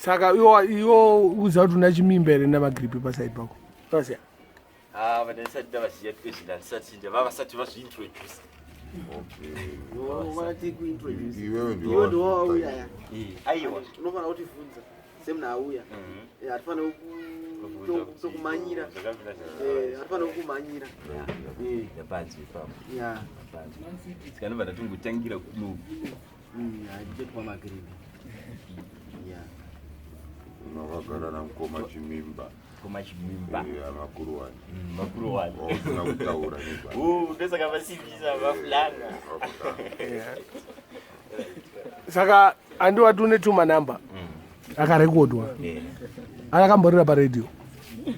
Saka iwo iwo uziva kuti una chimimba here namagripi pasaidi pako? Unoziva? Ah, vandisati ndavaziva because ndisati ndavasati vazviintroduce. Iwewe Iwe ndiwo wauya ya. Aiwa. Unofanira kutivhunza semunhu auya. Hatifaniri kutokumanyira. Hatifaniri kukumanyira. Ndapanzwa ipapo. Ya. Ndapanzwa. Saka ndobva ndatongotangira kuno. Hatichetipa magripi. Ya. Unakagara namukoma Chimimba. Koma Chimimba. Makuru wani. Makuru wani. Wausina kutaura nezva. Oh, ndosaka vasimbisa vafulanga. Saka andiwati une tuma number akarekodwa akakamborira paredhiyo?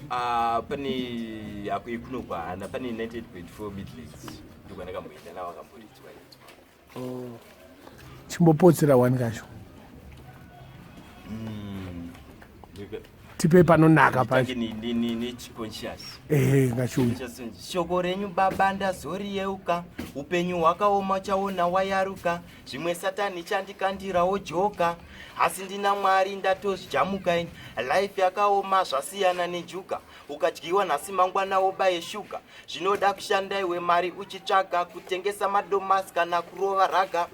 Ah, pane ako ikuno kwahana, pane 98.4 Midlands, ndokwandakamboenda nawo, akamboridzwa idzwa. Chimbopotsera one kacho, tipe panonaka pacho. Nechiconscious. Ehe, ngachiuya. Shoko renyu baba ndazoriyeuka, upenyu hwakaoma, chaona wayaruka, zvimwe satani chandikandirawo joka, asi ndina Mwari ndatozvijamuka ini. Life yakaoma, zvasiyana nenjuga, ukadyiwa nhasi mangwana wobaye shuga. Zvinoda kushanda iwe, mari uchitsvaga, kutengesa madomasi kana kurova raga.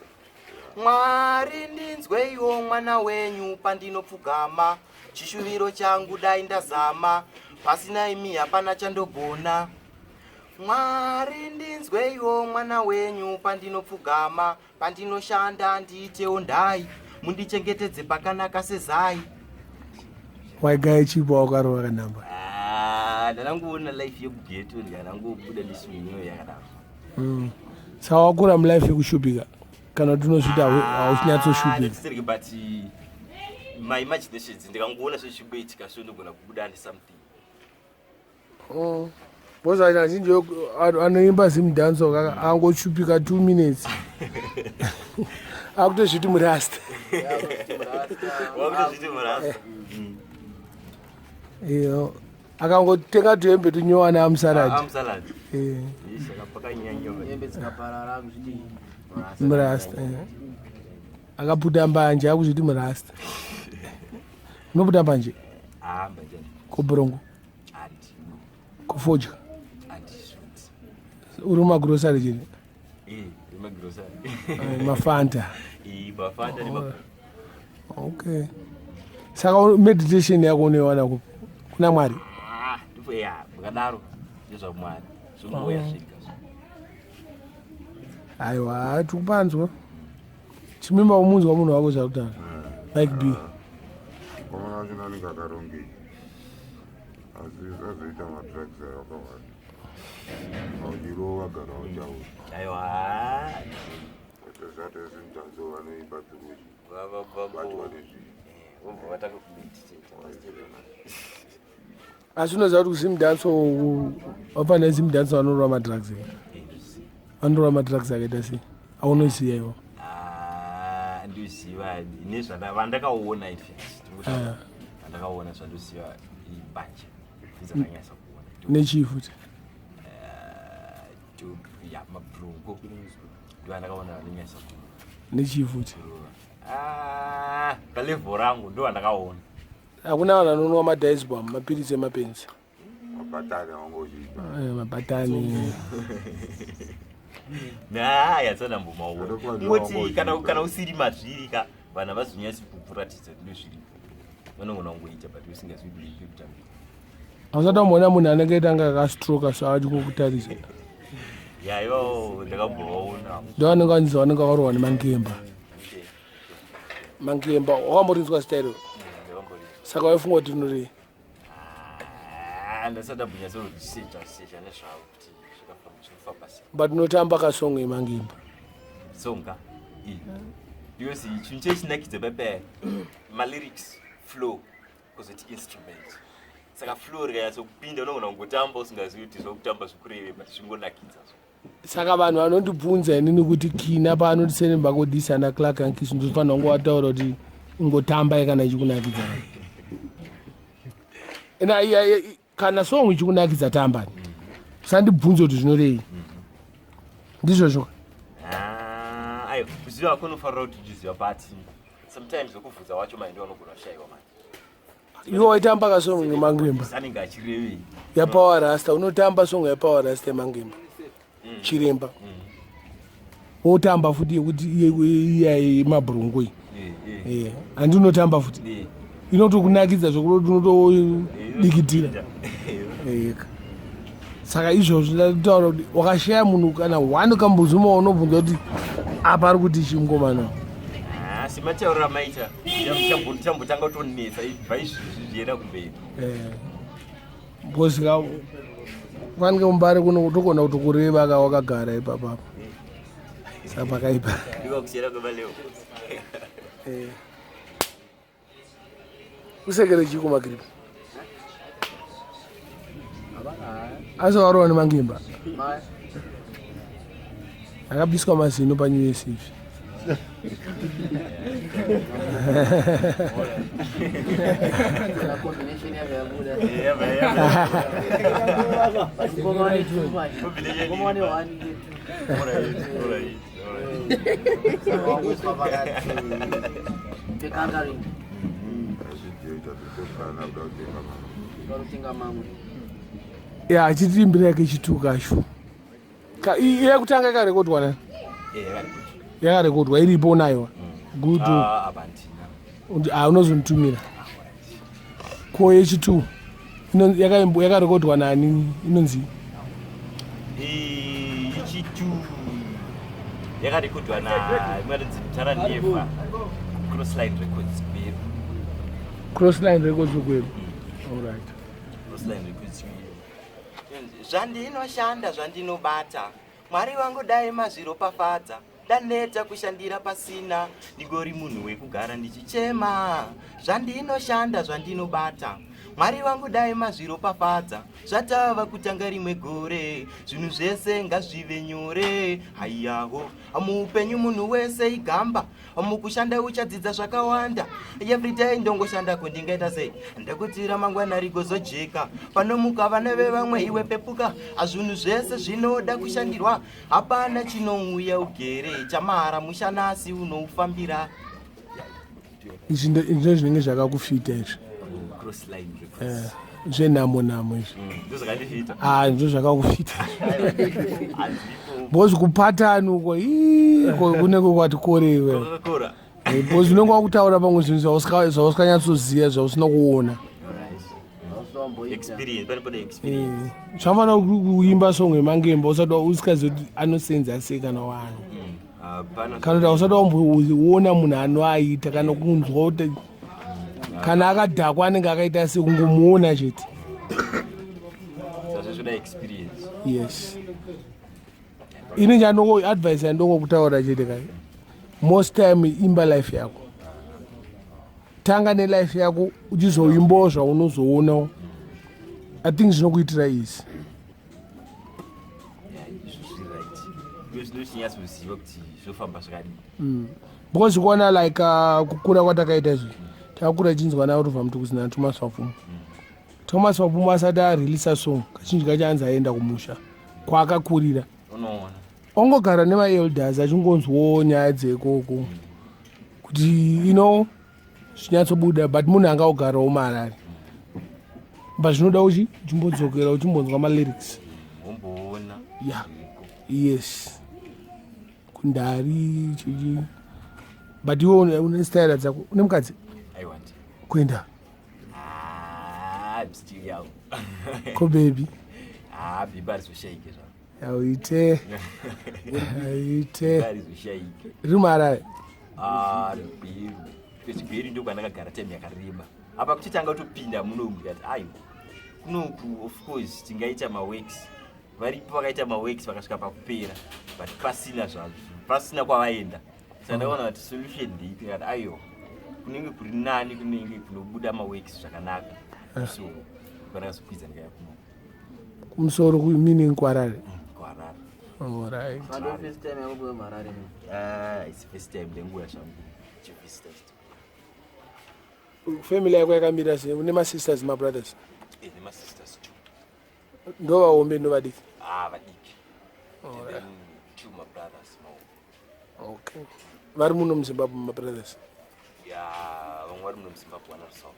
Mwari ndinzweiwo mwana wenyu pandinopfugama, chishuviro changu dai ndazama, pasina imi hapana chandogona. Mwari ndinzweiwo mwana wenyu pandinopfugama, pandinoshanda ndiitewo ndai, mundichengetedze pakanaka sezai. Waigaya chipo wakarova kanhamba. Ah, ndanangoona life yekughetto, ndikanangobuda nesimino yakadaro. Saka wakura mulife yekushupika kana kuti unozviti hauchinyatsoshupika? Ndisirike, but my imaginations, ndikangoona zvezvimboitika so ndogona kubuda nesomething. Because azhinji anoimba Zimdancehall angoshupika 2 minutes akutozviti murasta. Wakutozviti murasta. Iyo akangotenga tuhembe tunyowana amusalad. Amusalad. Pakanyanya. Hembe dzikaparara kuzviti Murasta. Akaputa mbanje akuzviti murasta. Unoputa mbanje? Ah, mbanje. Kuburongo? Handi. Kufodya? Handisvuti. Uri mumagrosari chete? Magrosari. Mafanta? Mafanta nema. Okay, saka meditation yako unoiwana kupi? Kuna Mwari? Ah, ndipo ya mukadaro ndezvaMwari, zvongouya zvega. Aiwa, tikupanzwa Chimimba, umunzwa munhu wako zvakutaura, Mike B. Mukomana wacho anenge akarongeka, asi azoita madrugs ayo akawanda, auchirova gara utaura. Aiwa. Zvate Zimdancehall vanoimba through batwa nezvinhu. Vobva vatanga kumeditate. Asi unoziva kuti kuZimdancehall vafanira, Zimdancehall vanorova madrugs here? Vanorova madrugs akaita sei aunoziva iwo? Ah, ndoziva nezvandakaona, in fact vandakaona, zvandoziva ibanja ndizakanyasa kuona. Nechii futi? Ya, mabrongo ndo andakaona vanonyasa. Nechii futi? Ah, palevel rangu ndo andakaona. Hakuna vanhu vanonwa madiazepam, mapiritsi emapenzi? Mabhatani awangochiita. Mabhatani. Naya tsanambomaona. Zvatokuwa. Ngoti kana usiri mazviri ka, vanhu havazonyatsi kukuratidza kuti ndozviripo, vanogona kungoita but usingazivi kuti pekutambira. Hausati wamboona munhu anenge aita anga akastroka so achi kukutarisa? Ya, ivawo ndakambovaona. Ndo vanenge vanzi vanenge vakarohwa nemangemba. Mangemba wakamborinzwa zita iroro? Saka waifunga kuti rinorei? Ah, ndasati ndambonyatsoresearcha searcha nezvavo kuti zvinofamba sei. But unotamba kasong yemangemba? Songa because chinhu chechinakidza pepe malyrics, flow, kuzoti instrument. Saka flow rikanyatsokupinda unogona kungotamba usingazivi kuti zvokutamba zvikureve, but zvingonakidza. Saka vanhu vanondibvunza inini kuti kina paanoti senembako ana Clark Ankis, ndofanira kungovataura kuti ingotamba kana ichikunakidza. Ina kana song ichikunakidza, tamba, usandibvunze kuti zvinorei, ndizvozvo. Ah, aiwa, kuziva kunofanira kuti uchiziva, but Sometimes wekubvunza wacho manje ndiwo anogona kushaiwa manje. Iwe waitamba ka song yemangemba. Anenge achirevei? YaPower Rasta unotamba song yaPower Rasta yemangemba. Chiremba. Wotamba futi yekuti iya yemabhurungu iyi. Eh, handi unotamba futi. Inotokunakidza zvekuti unotodikitira. Eka. Saka izvozvo ndataura kuti wakashaya munhu kana one kambozuma unobvunza kuti apa ari kuti chingomana. Ah, sematauriro amaita chambotanga kutonetsa ibva izvizvi zvichienda kumberi. Eh. Because ka fanike mumbare kuno togona kutokureva ka wakagara ipapa. Saka pakaipa. Ndiko kusiyana kwemaleo. Eh. Usekere chiko magripi. Asi warova nemangimba. Akabviswa mazino paNew Year's Eve. Combination yabva yabuda. Combination Ngoma two manje. Ngoma one one two. Alright, alright. Saka wangoiswa pakati pekangering. Achijoita totokana kuda kutenga mamwe. Vanotenga mamwe. Ya achitiimbira yake chituka acho. Yekutanga yakarekodwa na? Yakarekodwa iripo nayo. Good. Ah, apa handina. Ah, unozonditumira. Ko yechitu yakarekodwa nani inonzi? Yechitu yakarekodwa na imwe Tara Neva Crossline Records Gweru. Crossline Records Gweru. All right. Crossline Records Gweru. Zvandinoshanda zvandinobata Mwari wangu dai mazviropafadza ndaneta kushandira pasina ndigori munhu wekugara ndichichema zvandinoshanda zvandinobata Mwari wangu dai mazviropafadza zvatava kutanga rimwe gore zvinhu zvese ngazvive nyore haiyaho muupenyu munhu wese igamba mukushanda uchadzidza zvakawanda everyday ndongoshandako ndingaita sei ndekuti ramangwana rigozojeka panomuka vana vevamwe iwe pepuka zvinhu zvese zvinoda kushandirwa hapana chinouya ugere chamahara mushanasi unoufambira. Izvi ndo zvinenge zvakakufita izvi. Crossline Records. Zvenhamo namo izvi. Ndozvakandifita. Ah, ndo zvakakufita. Because kupatani uko ii, kunenge kwati korewe. Kwakakora. Because unenge wakutaura pamwe zvinhu zvausikanyatsoziva zvausina kuona. Hausomboita. Experience, pane pane experience. Zvakafanana kuimba song yemangemba usati usikazivi kuti anosenza sei kana wano. Hapana. Kana kuti hausati wamboona munhu anoaita kana kunzwa kuti kana akadhakwa anenge akaita sei kungomuona chete. Zvazvoda experience. Yes. Ini chandongo advice yandongokutaura chete kai. Most time imba life yako. Tanga nelife yako uchizoimbawo zvaunozoonawo. I think zvinokuitira easy. Yeah, izvo zviri right. Ndizvo zvinochinyatsozviziva kuti zvofamba zvakadii. Because kuona like kukura kwatakaita izvi takakura tichinzwa naRuva Mutukudzi naThomas Mapfumo. Thomas Mapfumo asati areleasa song kazhinji kacho anzi aenda kumusha kwaakakurira. Unoona. Ongogara nemaelders achingonzwawo nyaya dzekoko kuti you know zvinyatsobuda but munhu anga ogarawo muHarare but zvinoda uchi uchimbodzokera uchimbonzwa malyrics. Womboona. Yeah. Yes. Kundari chichi but iwe une style dzako une mukadzi? I want. Kuenda? Ah, I'm still young. Ko baby? Ah, baby arizoshaike zvavo. Aite. Aite. Arizoshaike. Riri muHarare? Ah, Gweru. Because Gweru ndo kwandakagara time yakareba. Apa kuchitanga kutopinda munomu ndikati aiwa. Kunoku of course tingaita maworks. Varipo vakaita maworks vakasvika pakupera but pasina zvazvo. Pasina kwavaenda. Saka ndakaona kuti solution ndeipi ndikati aiwa. Kunenge kuri nani kunenge kunobuda maworks zvakanaka. So pandakazokwidza ndikauya kuno. Kumusoro meaning kuHarare? Kuharare. All right. Ndo first time yako kuuya muHarare. Ah, it's first time ndenguva zvangu chivisita. Family yako yakamira sei? Une masisters mabrothers? Nemasisters two. Ndo vahombe ndo vadiki? Ah, vadiki. And then two my brothers more. Okay. Vari muno muZimbabwe mabrothers? Vamwe vari muno muZimbabwe vanarusawo.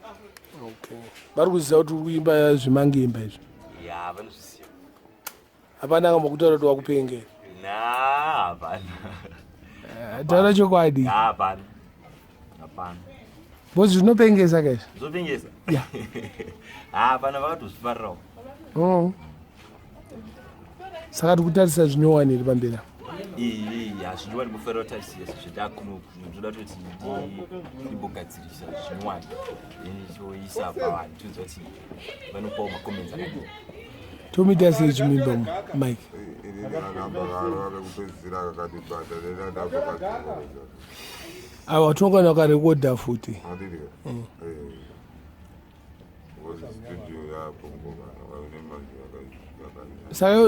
Okay, vari kuziva kuti uri kuimba zvemangimba izvi? Ya, vanozviziva. Hapana akambokutaura kuti wakupenge? Na, hapana. Taura chokwadi. Hapana, hapana. Because zvinopengesa kaizvi. Zvopengesa? Ya. Hapana, vakatozvifarirawo. Oh. Saka tiri kutarisa zvinyowani iri pamberi apa. Ya, zvinyowani mufanira kutarisira sezvatakuno ndoda kutoti ndimbogadzirisa zvinyowani, toisa pavanhu, tonzwa kuti vanopawo macomments akadii. Tomuita sei chimimba Mike? Inini kanamba kekupedzisira kakatibata nenandamba. Aiwa, tinokwana wakarekodha futi. Handidi. Studio yapo ngomana vaine manje yakaita. Saka iwe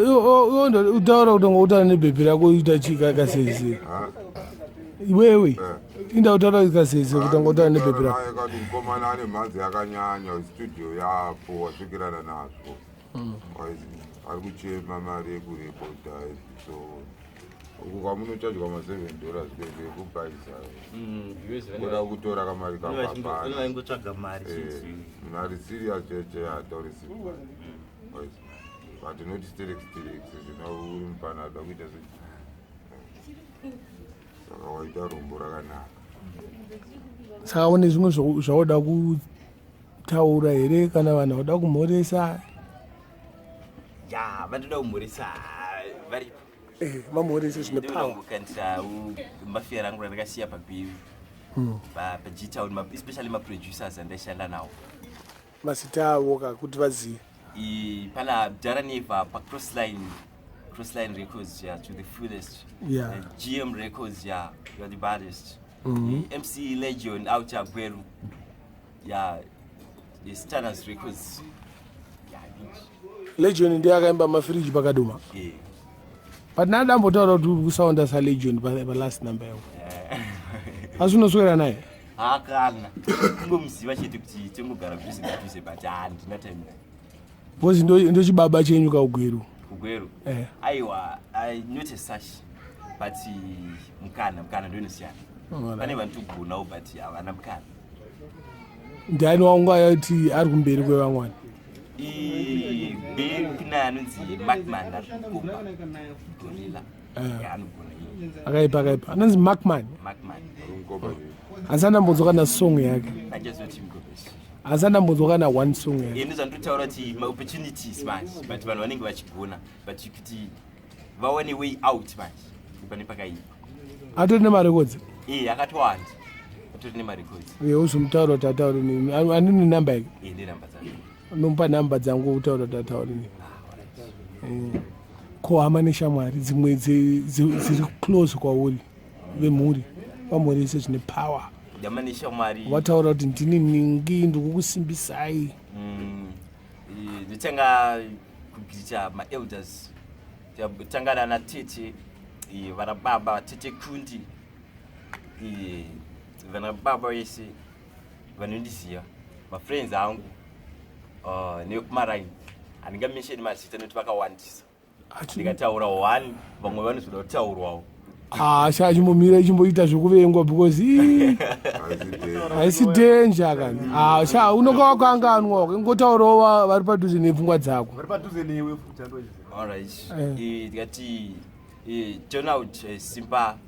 utaura kuti utaura nebhebhi rako, uita chii kasese iwewe? Inda utaura kasese kuti utaura nebhebhi rako. Naye kati mukomana ane mhanzi yakanyanya, studio yapo wasvikirana nazvo. Ari kuchema mari yekurekodha, so uku kwamunochajwa ma7 dollars kwekubhaisa, kuda kutora kamari kakapana. Vaingotsvaga mari. Munhu ari serious cheche hatauri simba, but not sterek sterek sezvina uri mupana ada kuita se. Saka waita rombo rakanaka. Saka une zvimwe zvauda kutaura here, kana vanhu vauda kumhoresa? Ya, vanoda kumhoresa varipo. Vamhorese zvine power. Ndinongokandira mafia rangu randakasiya paGweru, paGtown, especially maproducers andaishanda nawo. Mazita avo ka kuti vazive. Pana Dharaneva paCrossline, Crossline Records, yeah, to the fullest. GM Records, yeah, you are the baddest. MC Legion out Gweru, yeah, the Stanners Records, yeah, I think. Legion ndiye akaimba Mafiriji Pakaduma? Yeah. But nadambotaura kuti uri kusaunda saLegion palast number yako, asi unoswera naye? Hakana, kungomuziva chete kuti tongogara kudhuze padhuze, but handina time naye. Because ndochibaba chenyu kauGweru. KuGweru? Eh. Aiwa, not as such, but mukana ndoinosiyana. Pane vanotogonawo but havana mukana. Ndiani waungayati ari kumberi kwevamwani? Mberi kuna anonzi Markman, ari kukomba Gorilla. Anogona iye. Akaipa, akaipa, anonzi Markman. Markman. Asi andambonzwa kana song yake. Achazoti mugobesi. Asi andambonzwa kana one song yake. Ende zvandotaura kuti maopportunities manje, but vanhu vanenge vachigona, but kuti vawane way out manje pane pakaipa. Atori nemarekodzi? E, akatowanda, atori nemarekodzi. Uzomutaura kuti ataure nini, anini namba yake. E, nenhamba dzake. Unomupa namba dzangu, utaura kuti ataure nini. Ko hama neshamwari dzimwe dziri close kwauri, vemhuri, vamhorese zvine power. Hama neshamwari. Vataura kuti ndini ningi, ndikukusimbisai. Ndotanga kugrita maelders, tanga nana tete, vana baba, tete Kundi, vana baba vese vanondiziva, mafriends angu nekumaraini. Handingamentioni mazita nekuti vakawandisa. Ndikataura one, vamwe vanozoda kutaurwawo. Ah, sha, chimbomira, ichimboita zvekuvengwa because ii, haisi danger kani. Ah, sha, unonga wakanganwa, ingotaurawo vari padhuze nepfungwa dzako. Vari padhuze newe futi andoziva. Alright. Ndikati Donald Simba,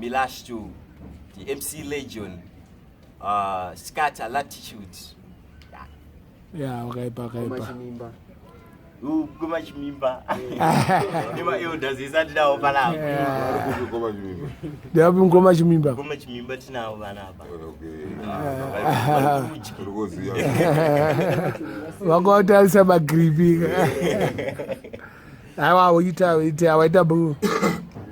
Milash to the MC Legion, Scatter Latitude, yeah. Ya, wakaipa, wakaipa. Machimimba. Kumachimimba nemaelders ese andinawo panapa. Ndapi ngoma Chimimba? Kumachimimba tinawo vanapa. Uri kuziva. Vanga vatarisa magripi. Aiwa, ita ita waita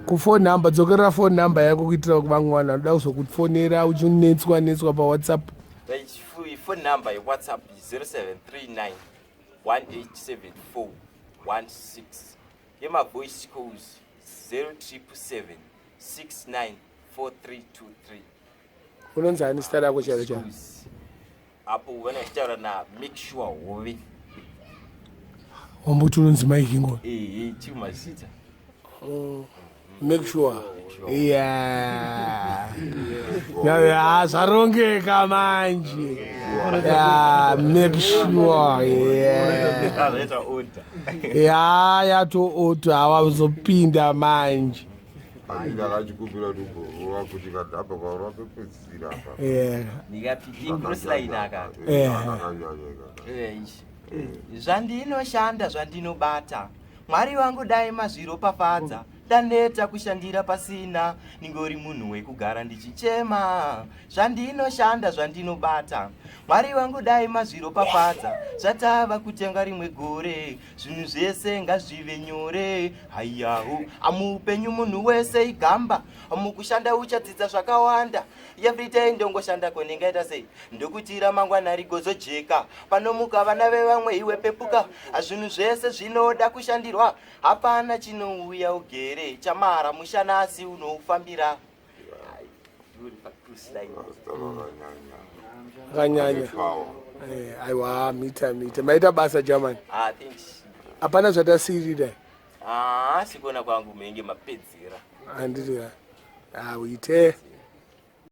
kufone number, dzokerera phone number yako kuitira vamwe vanhu vanoda kuzokufonera uchinetswa netswa paWhatsApp. Right, phone number yeWhatsApp is 0739 1874 16, yemavoice calls 0777 694323. Unonzi ani zita rako chairo chairo? Calls. Apo vanochitaura na Make Sure Hove. Wamboti unonzi Mike Ingoni? Ehe, chiri mazita. Make sure. Yeah. Yeah, zvarongeka manje. Yeah, make sure. Yeah. Zvaita order. Yeah, yatoota hawazopinda manje. Asi ndakachikumbira kuti ugorova kuti kadhamba kaurova pepedzisira apa. Yeah. Ndikapiki crossline aka. Akanyanya. Eish. Zvandinoshanda zvandinobata. Mwari wangu dai mazviropafadza. Ndaneta kushandira pasina, ningori munhu wekugara ndichichema. Zvandinoshanda zvandinobata. Mwari wangu dai mazviropafadza. Zvatava kutenga rimwe gore, zvinhu zvese ngazvive nyore. Haiyahu, amuupenyu munhu wese igamba. Mukushanda uchadzidza zvakawanda. Everyday ndongoshanda ko ndingaita sei? Ndokuti ramangwana rigozojeka. Panomuka vana vevamwe iwe pepuka. Zvinhu zvese zvinoda kushandirwa. Hapana chinouya ugere. Chamara mushana asi unoufambira. Rasta vakanyanya. Akanyanya. Power. Eh, aiwa, mita mita. Maita basa German. Ah, thanks. Hapana zvatasirira. Ah, sikuona kwangu menge mapedzera. Handiti. Ah, uite.